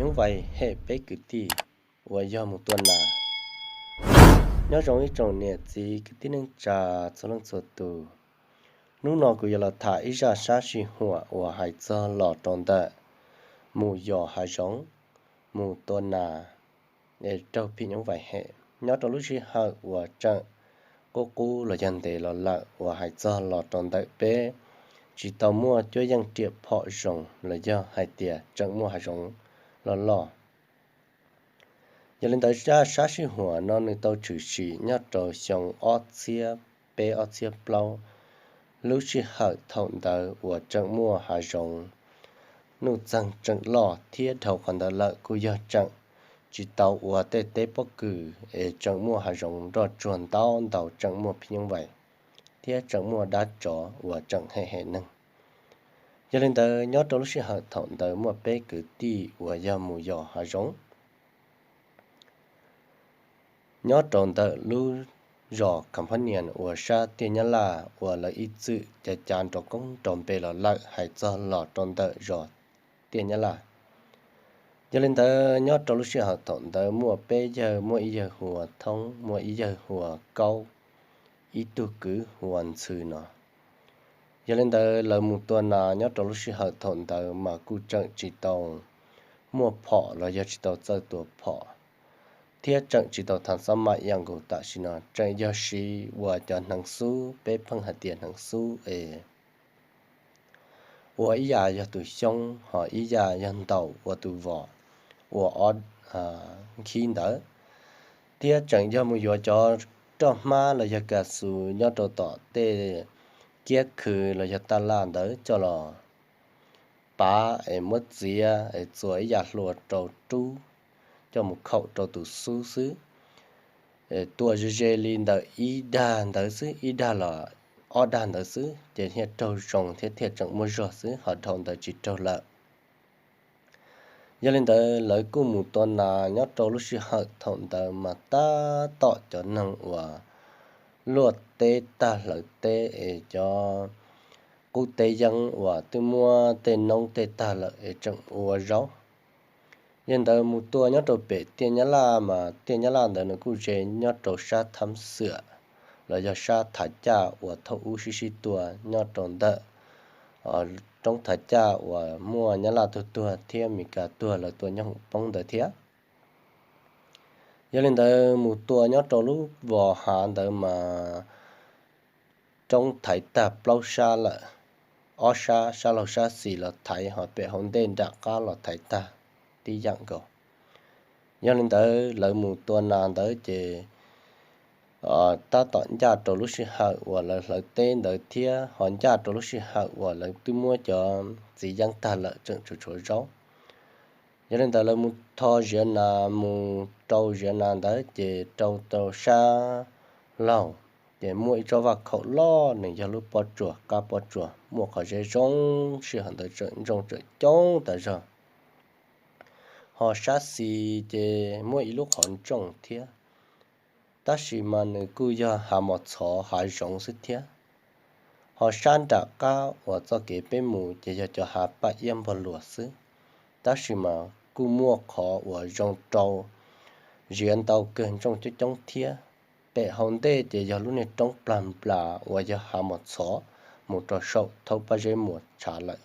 Nyuj Vais hem peb kwv tij uas yog mus tua nas. Nyob zoo ib tsoom niam txiv kwv tij neej tsa txhua leej txhua tus. Hnub no kuv yuav los tham ib zaj sab sij huam uas hais txog los rau ntawm mus yos hav zoov, mus tua nas, es raug phim nyuj vais hem. Nyob rau lub sij hawm uas tseem qub qub los yog ntev los lawm uas hais txog los rau ntawm peb tsis tau muaj cuab yeej riam phom zoo los yog hais tias tseem muaj hav zoov loj loj. Yog li ntawd zaj sab sij huam no nws tau tshwm sim nyob rau xyoo ob txhiab peb ob txhiab plaub, lub sij hawm thaum ntawd uas tseem muaj hav zoov, nuj txeeg tseem loj thiab dhau qhov ntawd lawm kuj yog tseem tsis tau ua tej teb pob kws es tseem muaj hav zoov nroj tsuag ntau ntau, tseem muaj phim nyuj vais thiab tseem muaj dab tsov uas tseem hem hem neeg. Yog li ntawd nyob rau lub sij hawm thaum ntawd muaj peb kwv tij uas yog mus yos hav zoov nyob rau ntawm lub zos Companion uas sab tiaj Nyab Laj uas lawv ib txwm cav cav nrov koob nrov npe los lawm hais txog los rau ntawm zos tiaj Nyab Laj. Yog li ntawd nyob rau lub sij hawm thaum ntawd muaj peb yawg, muaj ib yawg hu ua Thoob, muaj ib yawg hu ua Kaub, ib tug kwv hu ua Ntxhw no. Yog li ntawd lawv mus tua nas nyob rau lub sij hawm thaum ntawd mas kuj tseem tsis tau muaj phom los yog tsis tau txawj tua phom, thiab tseem tsis tau thav xab mam ib yam nkaus tam sim no, tseem yog siv ua cov hneev xub, peb pheej hais tias hneev xub es ua ib yam yog tus xyoob, ho ib yam yog ntaus ua tus vos, ua ob nkhib ntawd, thiab tseem yog mus yuav cov roj hmab los yog kas xus nyob rau tom tej kiab khw los yog taj laj ntawd coj los pav es muab txiav es txua ib yam hlua rau rub, coj mus khaum rau tus xub xwb. Tua ze ze li ntawm ib dag ntawd xwb, ib dag los ob dag ntawd xwb ces thiaj raug zoo thiab thiaj tseem muaj zog xwb, ho dhau ntawd tsis raug lawm. Yog li ntawd lawv kuj mus tua nas nyob rau lub sij hawm thaum ntawd mas tab tom cov neeg uas luaj teb tag hlawv teb es cov qub teb yeeb uas twb muab tej noob tej tag lawm es tseem ua zaub. Yog li ntawd mus tua nyob rau pem tiaj Nyab Laj mas tiaj Nyab Laj ntawd nws kuj ze nyob rau sab Thab Xwam los yog sab Thav Caj uas thaum ub sib sib tua nyob rau ntawm roob Thav Caj uas muaj Nyab Laj tuag tuag thiab Mes Kas tuag lawv tua nyob hoom poob ntawd thiab. Yog li ntawd mus tua nyob rau lub vos hav ntawd mas roob thaiv tag plaub sab lawm, ob sab, sab laug sab xis los thaiv, ho pem hauv ntej nram qab los thaiv tag tib yam nkaus. Yog li ntawd lawv mus tua nas ntawd ces tab tom ncaj rau lub sij hawm uas lawv hlawv teb ntawd thiab ho ncaj rau lub sij hawm uas lawv twb muab cov txiv yeeb tag lawm tseem tshuav tshuav zaub. Yog li ntawd lawv mus tho ziav nas, mus rau ziav nas ntawd ces rau rau sab laug, ces muaj ib tsob vaj khaum loj, nws yog lub pob tsuas, qab pob tsuas muaj qhov zeb zoo, sij hawm ntawd tseem ntsooj tseem coob tas zog. Ho sab xis ces muaj ib lub qhov ntsooj thiab, tab sis mas nws kuj yog hav mos txhov hav zoov xwb thiab. Ho sab nram qab uas txoj kev peb mus ces yog cov hav paj iab npog luas xwb, tab sis mas kuj muaj qhov uas zoo rau ziav ntau kawg ntsooj coob coob thiab. Pem hauv ntej ces yog lub niag roob plag nplas uas yog hav mos txhov mus rau saum thaub Paj Zeb Muas tshav lawm.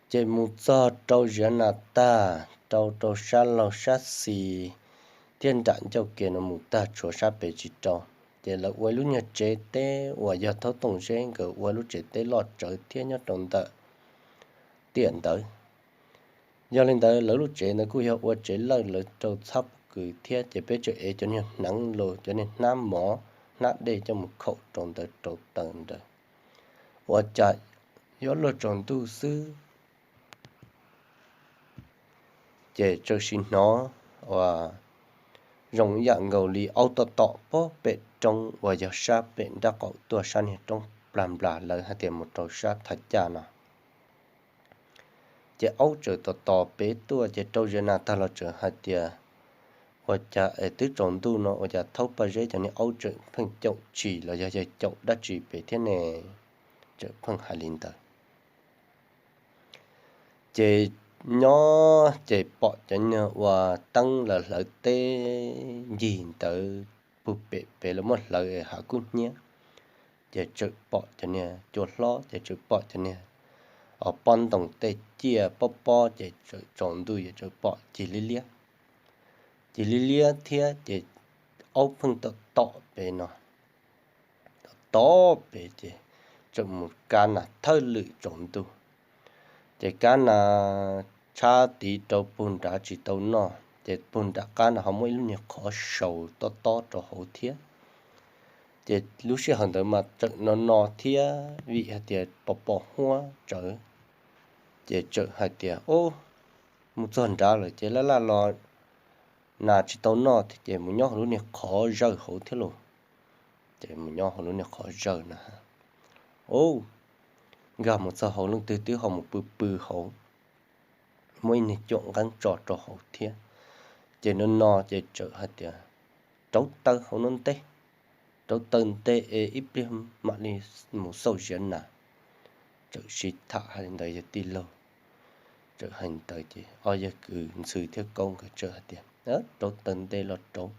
Ces mus txog rau ziav nas tag, rau rau sab laug sab xis thiab nram ncauj kev no mus tag tshuav sab pem tsis rau. Ces lawv ua ib lub nyuag tsev teb uas yog thaub tooj zeb, nkawd ua lub tsev teb loj tsawv thiab nyob rau ntawm tiam ntawd. Yog li ntawd lawv lub tsev ntawd kuj yog ua tsev lawj lawv rau txhab pob kws thiab, ces peb tseem ev cov niag hneev los cov niag hnab mov hnab dej coj mus khaum rau ntawd rau taws ntawd. Ua cas yuav luag tsaus ntuj xwb ces txawm sim hnov uas zoo ib yam nkaus li aub tom tom pem roob uas yog sab pem nraub qaum tuaj sab niag roob plag nplas lawv hais tias mus rau sab Thav Caj no. Ces aub txawm tos tos pem tuaj, ces rau ziav nas tag los txawm hais tias, ua cas es twb tsaus ntuj no ua cas thaub Paj Zeb cov niag aub tseem pheej caum tshis los yog yawg caum dab tsi pem thiab ne? Txawm pheej hais li ntawd. Ces nyob ces pom cov niag ua teeb lawv hlawv teb ncig ntawd puag pem pem lawv muab hlawv hav kub hnyiab. Ces txawm pom cov niag cua hlob ces txawm pom cov niag os pob ntoos tej ciaj pob pob ces txawm tsaus ntuj ces txawm pom cig liab liab, cig liab liab thiab ces aub pheej tom tom pem no, tom tom pem ces txawm mus kab nas thawj lwm tsaus ntuj. Ces kab nas tshab tid rau puag nrad tsis tau noj ces puag nram qab nas ho muaj ib lub niag qhov sau tob tob rau hauv thiab. Ces lub sij hawm ntawd mas tseem no no thiab vim hais tias pos pos huab tsawv, ces txawm hais tias, Ub, mus txog nrad lawm ces laj laj los nas tsis tau noj thiab ces mus nyob hauv lub niag qhov zawj hauv thiab lauj. Ces mus nyob hauv lub niag qhov zawj na, ub, nkag mus txog hauv leej twg twb ho mus pw pw hauv, muaj ib niag cuam nqeeb tso rau hauv thiab. Ces no no ces txawm hais tias, Rauv taws hauv no ntej, rauv taws ntej es ib pliag mam li mus xauj ziav nas. Txawm sib tham hais li ntawd yawg tij laug, txawm hais ntawd ces ob yawg kwv ntxhw thiab kaub nkawd txawm hais tias, Rauv taws ntej los rauv.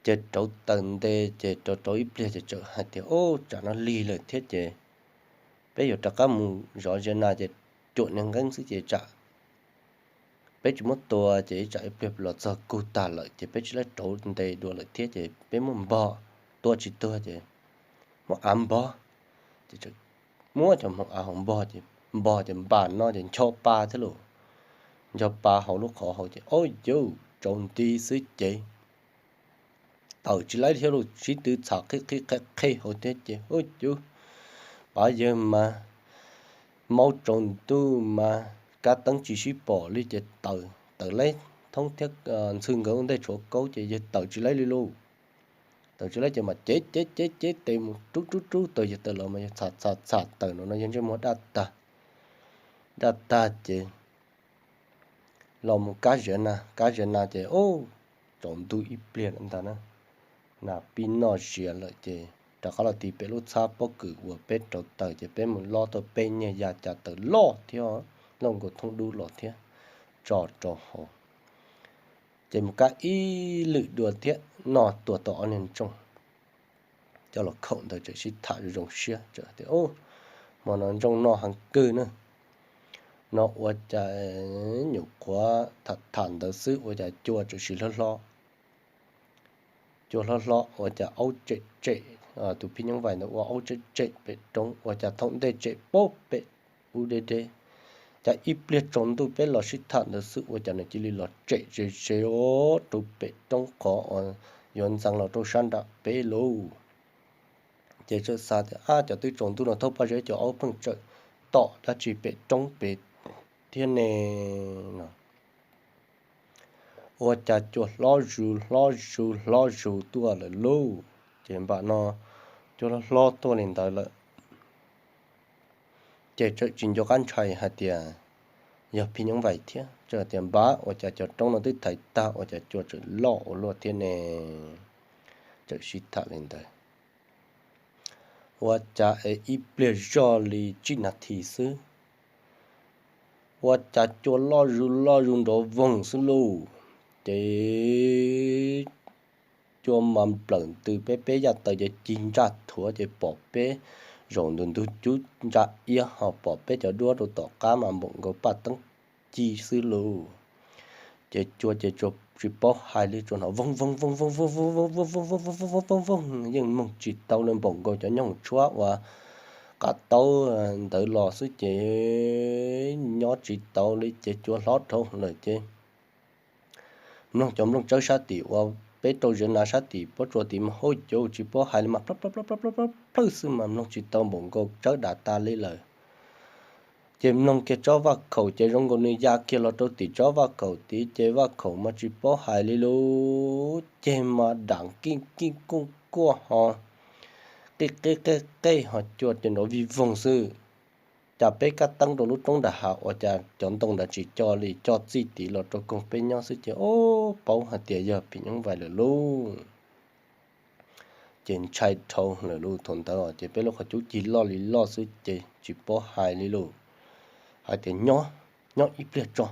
Ces rauv taws ntej ces rauv rauv ib pliag ces txawm hais tias, Ub, tsam no lig lawm thiab ces peb yuav rov qab mus zov ziav nas ces cuam niag nqeeb xwb ces tsam peb tsis muab tua ces ib tsam ib pliag los txog kug tag lawm ces peb tsis laib rauv nte dua lawm thiab ces peb muab npog, tua tsis tuag ces muab av npog. Ces muab cov hmoov av hauv npog ces npog ces npam no ces ncho pa thiab lauj. Ncho pa hauv lub qhov hauv ces, Ub, yuj, tsaus nti xwb ces tawm tsis laib thiab lauj, sib tw txham qhib qhib qhib qhib hauv thiab ces, Ub, yuj, pav yawg mas maub tsaus ntuj mas kab teeb tsis sib pom li ces tawm tawm laib thoob thiab ntxhw nkawd ua ntej tshuav kaub ces yawg tawm tsis laib li lauj. Tawm tsis laib ces mas cev cev cev cev tes mus rub rub rub taws yawg taws los mas yawg txham txham txham taws no no yawg ntsej muag daj tag, daj tag ces los mus kab ziav nas, kab ziav nas ces, Ub, tsaus ntuj ib pliag lawm ntag na, nas pib noj ziav lawm ces rov qab los ti pem lub txhab pob kws uas peb rauv taws ces peb mus lob tau peb niag ya cas taws loj thiab loj nkaus thoob dub los thiab tso rau hauv. Ces mus kab ib lwm dua thiab noj tuag tau ob niag ntsooj. Coj los khaum ntawd txawm sib tham zoo zoo siab txawm tias, Ub, hmo no ntsooj noj heev kawg na. No ua cas nyuam qhuav tham tham ntawd xwb ua cas cua txawm sis hlob hlob. Cua hlob hlob ua cas aub tsem tsem, tus phim nyuj vais ntawd ua aub tsem tsem pem roob ua cas thaum ntej tsem pem ub deb deb. Cas ib pliag tsaus ntuj peb los sib tham ntawd xwb ua cas nws cia li los tsem ze ze rau pem roob qhov uas yuav ntxeev los rau sab nram peb lauj. Ces txawm xav tias, Ab, cov twb tsaus ntuj no thaub pob zeb cov aub pheej tsawm tom dab tsi pem roob pem thiab ne no. Ua cas cua hlob zus hlob zus hlob zus tuaj lawm lauj. Ces npam no cua hlob hlob tuaj li ntawd lawm, ces txawm tsis nco qab ntshai hais tias yog phim nyuj vais thiab, txawm tias, Npam, ua cas cov roob no twb thaiv tag ua cas cua txawm loj ua luaj thiab ne? Txawm sib tham li ntawd. Ua cas es ib pliag zoj li tsib nas this xwb, ua cas cua loj zus loj zus nrov voog xwb lauj. Ces cua mas nplawm ntws peb peb yaj taws ces cig ntsaj thuav ces pom peb zaum ntug ntug cub ntsa iab ho pom peb cov duab rau tom qab mas npaum nkaus paj teeb ci xwb lauj. Ces cua ces tsis paub hais li, tsuas hnov voog voog voog voog voog voog voog voog voog voog voog voog voog, yeej mloog tsis tau li, npaum nkaus cov nyoob hoom tshuab uas qav taub ntawd los xwb ces nyob tsis tau li ces cua hlob dhau lawm ces mloog cov nplooj tsawb sab tim uas peb rau ziav nas sab tim pob tsuas tid mas hauj cauv tsis paub hais li mas plawg plawg plawg plawg xwb mas mloog tsis tau, npaum nkaus tsawb dav tas li lawm. Ces mloog kiag tsob vaj khaum ces zoo nkaus nws ya kiag los rau tim tsob vaj khaum tid ces vaj khaum mas tsis paub hais li lauj, ceg mas dam kij kij kuj kuaj ho qij qij qej qej ho cua ces nrov vij voog xwb. Cas peb kab teeb rau lub roob nram hav ua cas cov ntoo nrad tsis co li, co txij tid los rau koog peb nyob xwb ces ub paub hais tias yog phim nyuj vais lawm lauj. Ces ntshai dhau lawm lauj, thaum ntawd ces peb lub qhov cub cig loj li loj xwb ces tsis paub hais li lauj. Hais tias nyob nyob ib pliag tso.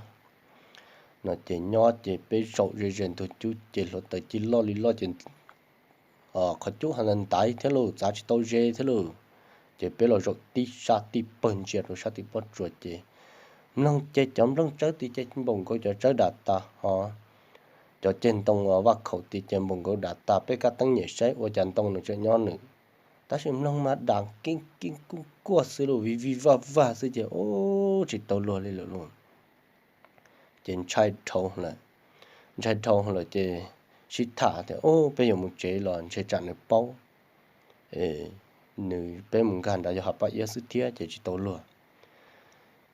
No ces nyob ces peb zaum ze ze ntug cub ces hluav taws ci loj li loj ces qhov cub ho ntaiv thiab lauj, txav tsis tau ze thiab lauj. Ces peb los zaum tib sab tib pawg ntsia rau sab tim pob tsuas ces mloog ces cov nplooj tsawb tim ces npaum nkaus cov tsawb dam tas ho cov ceg ntoo uas vaj khaum tim ces npaum nkaus dam tas, peb kab teeb nyem saib ua cas ntoo nws tseem nyob nws, tab sis mloog mas dam keeb keeb kuj kuaj xwb lauj, vij vij vag vag xwb ces ub tsis tau luag li lawm lauj. Ces ntshai dhau lawm, ntshai dhau lawm ces sib tham tias ub peb yuav mus tsev los ntshe tsam nws paub, nws peb mus nkag nrad yog hav paj iab xwb thiab ces tsis tau luag.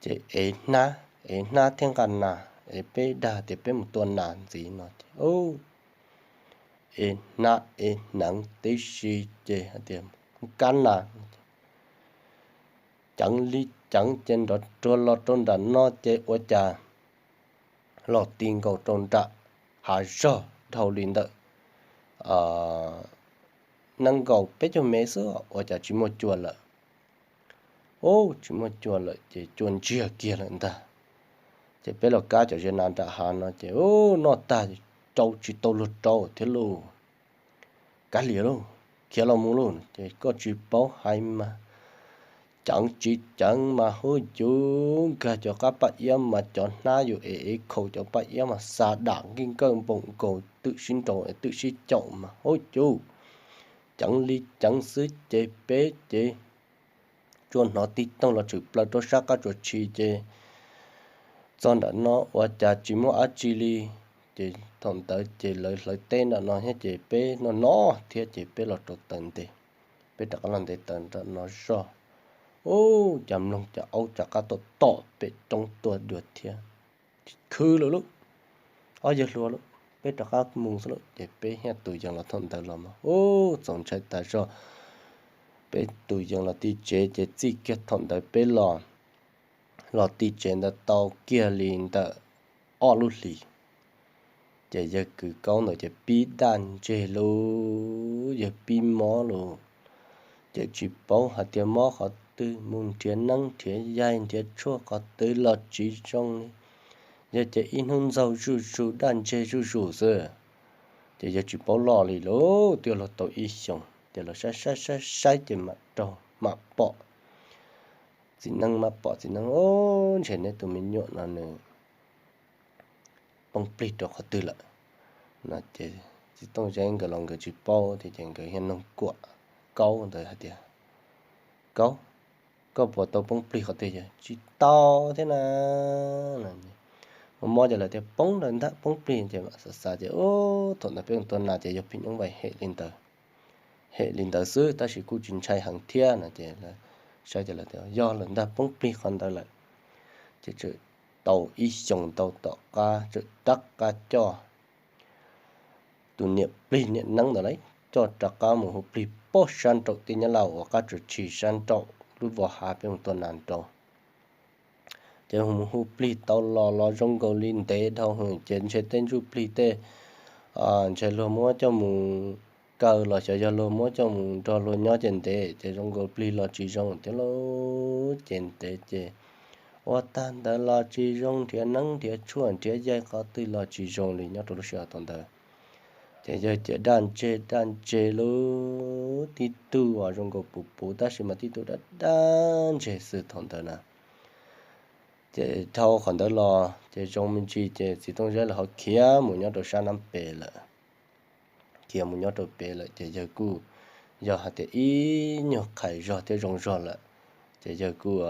Ces ev hnab, ev hnab thiab nqa nas, es peb dag tias peb mus tua nas ntxiv no ces ev hnab ev hneev tib si ces hais tias kab nas ceev li ceev ces nrov rua los rau nram no ces ua cas los ti nkaus rau nram hav zog dhau li ntawm nees nkaum peb caug mev xwb ua cas tsis muaj cua lawm. Ub tsis muaj cua lawm ces cua ntsiag kiag lawm ntag. Ces peb los kab cov ze nas nram hav no ces ub noj tag, rau tsis tau luag rau thiab lauj. Kav liam lauj, khiav los mus lauj ces koj tsis paub hais mas ceev tsis ceev mas huj cuv nkag cov qab paj iab mas cov hnab yus ev ev khaus cov paj iab mas xa dam nkij nkawj npaum nkaus twm sib nraus twm sib caum mas huj cuv ceev li ceev xwb ces peb ces tsuas hnov tig toog los tshwm plaws rau sab qab tsuas tshis ces txog nram no ua cas tsis muaj dab tsi li. Ces thaum ntawd ces lawv hlawv teb nram no thiab ces peb no no thiab ces peb los rau taws ntes, peb rov qab los ntes taws nram no zog. Ub cas mloog cas aub rov qab tom tom pem roob tuaj dua thiab. Khwv lawm lauj, ob yawg hluas lauj, peb rov qab mus xwb lauj. Ces peb thiaj tus yees los thaum ntawd los mas ub txaus ntshai tas zog. Peb tus yees los ti tsev ces txij kiag thaum ntawd peb los, los ti tsev ntawd tau kiag li ntawm ob lub hlis ces yawg kws kaub ntawd ces pib daj ntseg lauj, yawg pib mob lauj. Ces tsis paub hais tias mob qhov twg, mus nrhiav neeb nrhiav yaig nrhiav tshuaj qhov twg los tsis zoo li. Yawg ces ib hnub ntxaug zuj zus daj ntseg zuj zus xwb. Ces yawg tsis paub loj li lauj, twb luag tau ib xyoos ces los saib saib saib saib ces mam raug mam pom txiv neeb, mam pom txiv neeb, Ub, ntshe neb tus me nyuam no nws poob plig rau qhov twg lawm no ces txiv Tooj Zeb nkawd los nkawd tsis paub thiab ces nkawd thiaj nug Kuam Kaub ntawd hais tias, Kaub, koj puas tau poob plig qhov twg? Tsis tau thiab na. Mob mob ces lawv tias poob lawm ntag, poob plig ces mam xav xav ces ub thaum ntawd peb mus tua nas ces yog phim nyuj vais hem li ntawd, hem li ntawd xwb tab sis kuj tsis ntshai heev thiab no ces saib ces lawv tias yog lawm ntag, poob plig qhov ntawd lawm. Ces txawm tau ib xyoos ntau tom qab txawm rov qab coj tus niam plig niam neeb ntawd lawm coj rov qab mus hu plig pem sab nraum teb Nyab Laj uas qab tsuas tshis sab nraum lub vos hav peb mus tua nas nraud. Ces mus hu plig tau los los zoo nkaus li ntev dhau hwv ces ntshe tej ntsuj plig tej ntshe luag muab coj mus kaw los xyov yog luag muab coj mus nrog luag nyob ces ntev ces zoo nkaus plig los tsis zoo thiab lauj. Ces ntev ces ua tag ntawd los tsis zoo, nrhiav neeb nrhiav tshuaj nrhiav yaig qhov twg los tsis zoo li nyob rau lub sij hawm thaum ntawd. Ces yawg ces daj ntseg daj ntseg lub tib tug uas zoo nkaus puv puv tab sis mas tib tug daj daj ntseg xwb thaum ntawd na. Ces dhau qhov ntawd los ces zoo me ntsis ces txiv Tooj Zeb lawv ho khiav mus nyob rau sab Nab Pes lawm. Khiav mus nyob rau pem lawm ces yawg kuj yog hais tias ib nyuag qhais zog thiab zoo zog lawm. Ces yawg kuj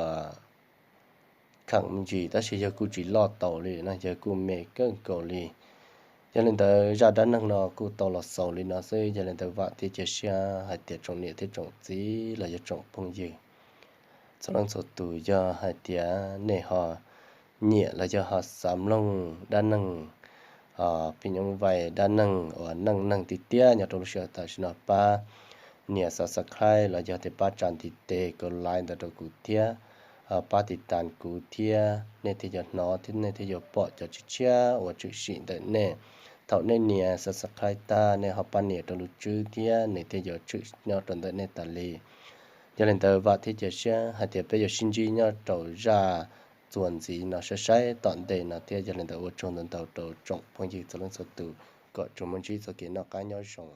kheem me ntsis tab sis yawg kuj tsis loj taus li no, yawg kuj me kawg nkaus li. Yog li ntawd zaj dab neeg no kuj tau los xaus li no xwb. Yog li ntawd vam thiab cia siab hais tias tsoom niam thiab tsoom txiv los yog tsoom phooj ywg txhua leej txhua tus yog hais tias nej ho nyiam los yog ho xav mloog dab neeg phim nyuj vais, dab neeg uas neej neeg tiag tiag nyob rau lub sij hawm tam sim no pab nias subscribe los yog tias pab tsa ntiv tes kov like ntawd rau kuv thiab, pab tiv tas kuv thiab nej thiaj yuav hnov thiab nej thiaj yuav pom cov tshiab tshiab uas tshwm sim ntawm nej. Thaum nej nias subscribe tag nej ho pab nias rau lub tswb thiab nws thiaj yuav tshwm nyob rau ntawm nej tas li. Yog li ntawd vam thiab cia siab hais tias peb yuav sib ntsib nyob rau zaj txuas ntxiv no saib saib tom ntej no thiab. Yog li ntawd ua tsaug ntau ntau rau tsoom phooj ywg txhua leej txhua tus, kom tsuas muaj ntsib txoj kev noj qab nyob zoo.